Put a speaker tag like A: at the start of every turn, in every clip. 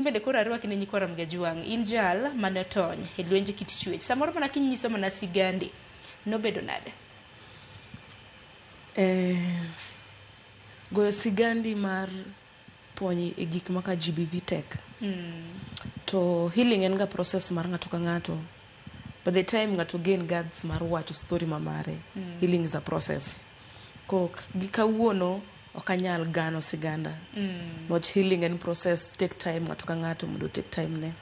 A: Bende koro arwaki ne nyikwa Ramogi Ajwang', in jal mane otony e lwenje kit chwech. Samoro mana kinyiso mana sigandi, nobedo nade?
B: Eh, goyo sigandi mar pony e gik maka GBV tek. To healing en ga process mar ng'ato ka ng'ato. By the time ng'ato gain guts mar wacho story ma mare, healing is a process. Kok gi kawuono ok anyal gano siganda. Niwach healing en process, take time ng'ato ka ng'ato mondo take time ne.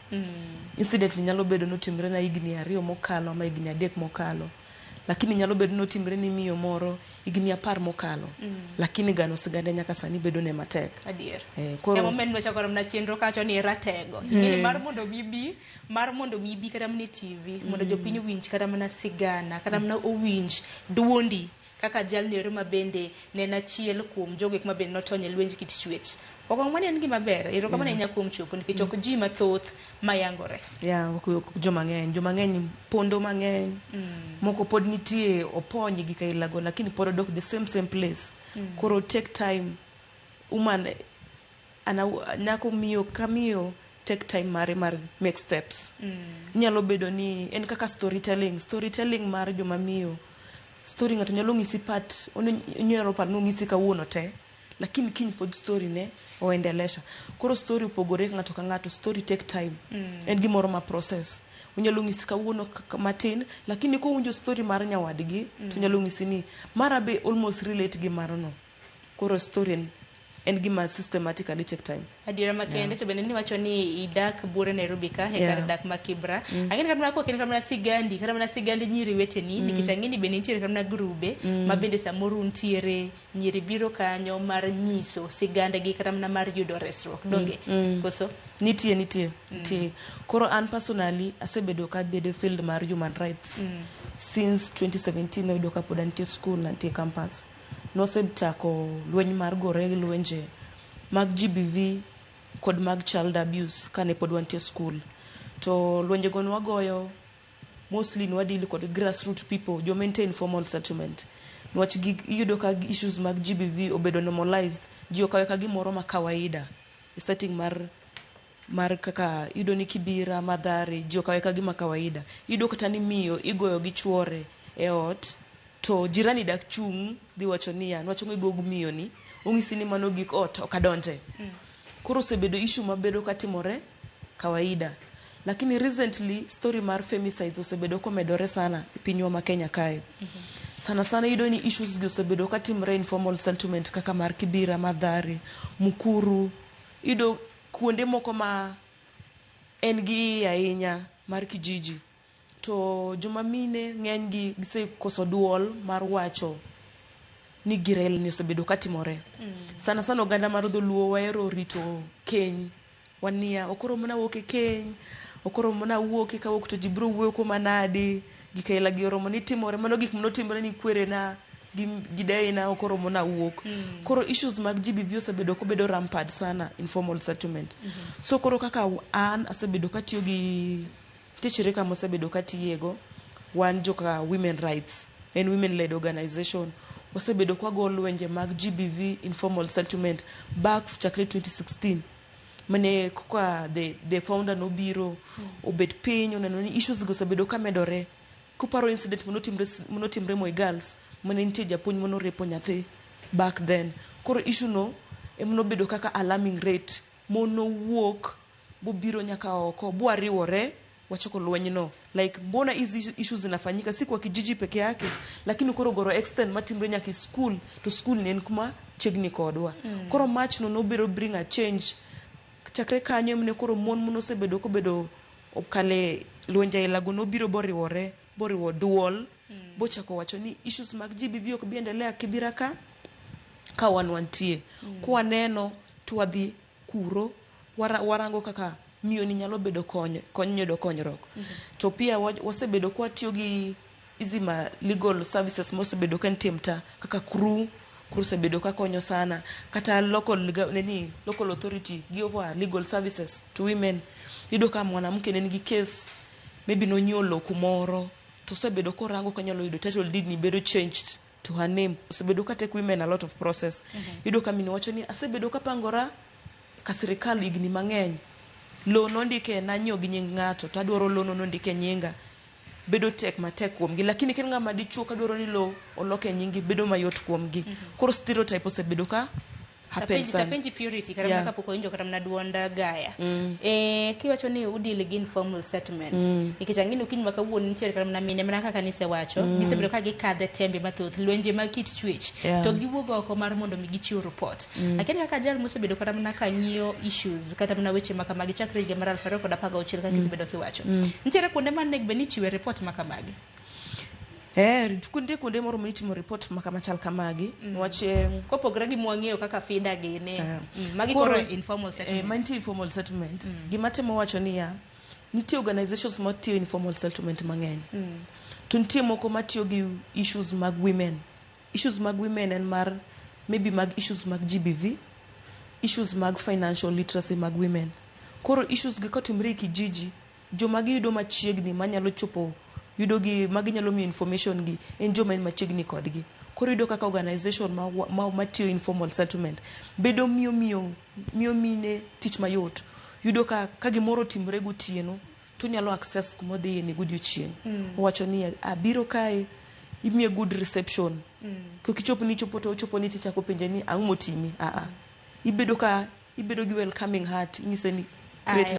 B: Incident ni nyalo bedo notimre na higni 2 mokalo ama higni 3 mokalo. Lakini nyalo bedo notimre ni miyo moro higni 10 mokalo. Lakini gano sigande nyaka sani bedo ne matek.
A: Adier.
B: Koro
A: Emomiyo nwachako mana chenro kacho ni ratego. Ing'eni mar mondo mi bi, mar mondo mi bi kata mana e TV, mondo jopiny owinj kata mana sigana, kata mana owinj duondi kaka jalno ero ma bende ne en achiel kuom jogo eko ma bende notony e lwenj kit chwech. Okang' mano en gima ber. Erokamano ahinya kuom chopo nikech ok ji mathoth mayangore.
B: Yeah, ok joma ng'eny. Joma ng'eny pondo mang'eny. Moko pod nitie opony gi kailago lakini pod odok the same same place. Koro take time. Woman ana nyako miyo ka miyo take time mare mar make steps. Inyalo bedo ni en kaka storytelling. Storytelling mar joma miyo. Story ng'ato nyalo ng'isi part, inyalo paro ni ong'isi kawuono te. Lakini kiny pod story ne oendelesha. Koro story opogore ng'ato ka ng'ato. Story take time. En gimoro ma process. Onyalo ng'isi kawuono matin, lakini kowinjo story mar nyawadgi, to nyalo ng'isi ni mara be almost relate gi marno. Koro story en gima systematically take time.
A: Adiera makende, to bende niwacho ni idak buore Nairobi ka, e kar dak ma Kibra. Ang'e ni kata mana kok en kata mana sigandi, kata mana sigand nyiri weteni, nikech ang'e ni bende nitiere kata mana grube ma bende samoro untiere, nyiri biro kanyo mar nyiso sigandgi kata mana mar yudo resruok, donge? Koso?
B: Nitie, nitie, nitie. Koro an personally, asebedo ka abedo e field mar human rights. Since 2017 noyudo ka pod antie school, antie campus. Nosechako lweny mar gore gi lwenje mag GBV kod mag child abuse kane pod wantie school. To lwenje go nwagoyo mostly nwa deal kod grassroot people, joma nitie informal settlement. Niwach iyudo ka issues mag GBV obedo normalized, ji okawe ka gimoro ma kawaida. E setting mar kaka iyudo ni Kibira, Mathare, ji okawe ka gima kawaida. Iyudo kata ni miyo igoyo gi chuore e ot, to jirani dak chung' dhi wacho niya, niwach ang'o igo miyo ni, ong'isi ni mano gik ot, ok adonje. Koro osebedo issue mabedo katimore kawaida. Lakini recently, story mar femicides osebedo komedore sana e pinywa ma Kenya kae. Sana sana iyudo ni issues gi osebedo katimore informal settlement kaka mar Kibira, Mathare, Mukuru. Iyudo kuonde moko ma en gi iye ahinya mar kijiji. To joma mine ng'eny gi gisekoso duol mar wacho ni girel ni osebedo katimore. Sana sana oganda mar dholuo wahero rito keny. Wania, ok oromo nawuok e keny, ok oromo nawuok eka wuok to ji biro wuoyo kuoma nadi, gik aila gi oromo ni timore, mano gik manotimore ni kwerena gi deyena ok oromo nawuok. Koro issues mag GBV osebedo kobedo rampant sana informal settlement. So koro kaka an asebedo katiyo gi nitie shirika mosebedo katiyego, wan joka women rights, en women led organization. Wasebedo kwago lwenje mag GBV informal settlement back chakre 2016. Mane koka the founder nobiro obet piny oneno ni issues go osebedo kamedore. Kuparo incident manotimre Moi Girls, mane nitie japuonj manorepo nyathi back then. Koro issue no emanobedo kaka alarming rate. Mon nowuok bobiro nyaka oko bwariwore wachako lweny no. Like mbona hizi issues zinafanyika si kwa kijiji peke yake, lakini koro goro extend matimre nyaka e school, to school ni en kuma chiegni kodwa. Koro march no nobiro bring a change. Chakre kanyo emne koro mon manosebedo kobedo okale lwenje aila go nobiro boriwore, boriwo duol, bochako wacho ni issues mag GBV ok bi endelea Kibira ka wan wantie. Kwaneno to wadhi kuro, warango kaka miyo ni nyalo bedo kony yudo konyruok. To pia wasebedo kwatiyo gi hizi ma legal services mosebedo ka nitie mtaa kaka crew, crew osebedo ka konyo sana. Kata local, nini, local authority give over legal services to women. Iyudo ka mwanamke ne nigi case, maybe nonyiewo lowo kumoro, to osebedo korango kanyalo yudo title deed ni bedo changed to her name. Osebedo ka take women a lot of process. Iyudo ka miyo wacho ni asebedo kapangora ka sirikal higni mang'eny. Lowo nondike nanyiewo gi nying ng'ato to adwaro lono nondike nyinga. Bedo tek matek kuomgi. Lakini ka en ng'ama dichuo kadwaro ni lowo olok e nyingi bedo mayot kuomgi. Koro stereotype osebedo ka happen
A: Tapenji,
B: sana.
A: tapenji Purity kata
B: Yeah.
A: mana kapok wawinjo kata mana duond Gaya. Kiwacho ni udil gi informal settlements. Nikech ang'e ni okinyi ma kawuono nitiere kata mana mine mana kaka nisewacho, gisebedo ka gikadhe tembe mathoth, lwenje mag kit chwech. To giwuok oko mar mondo mi gichiw report. Lakini kaka jal mosebedo kata mana ka ng'iyo issues kata mana weche ma kamagi chakre higa mar 2016 kaka isebedo kiwacho. Nitiere kuonde ma onego bed ni ichiwe report ma kamagi.
B: Nitie kuonde moro mitimo report machal kamagi. Niwach
A: Kopogore gi mwang'eyo kaka FIDA gini. Magi koro informal settlements.
B: Mantie informal settlement. Gima temo wacho niya, nitie organizations matiyo informal settlement mang'eny. To nitie moko matiyo gi issues mag women. Issues mag women en mar maybe mag issues mag GBV, issues mag financial literacy mag women. Koro issues gi kotimre e kijiji, joma giyudo machiegni manyalo chopo yudo gi maginyalo miyo information gi en joma en machiegni kodgi. Koro iyudo kaka organization matiyo informal settlement bedo miyo mine tich mayot. Yudo ka gimoro otimore gotieno to onyalo access kuma odhiye ni godiochieng'. Owacho ni abiro kae imiye good reception. Kok ichop ni ichopo to ochopo ni tichako penje ni ang'o motimi. Ibedo ka ibedo gi welcoming heart inyise ni create.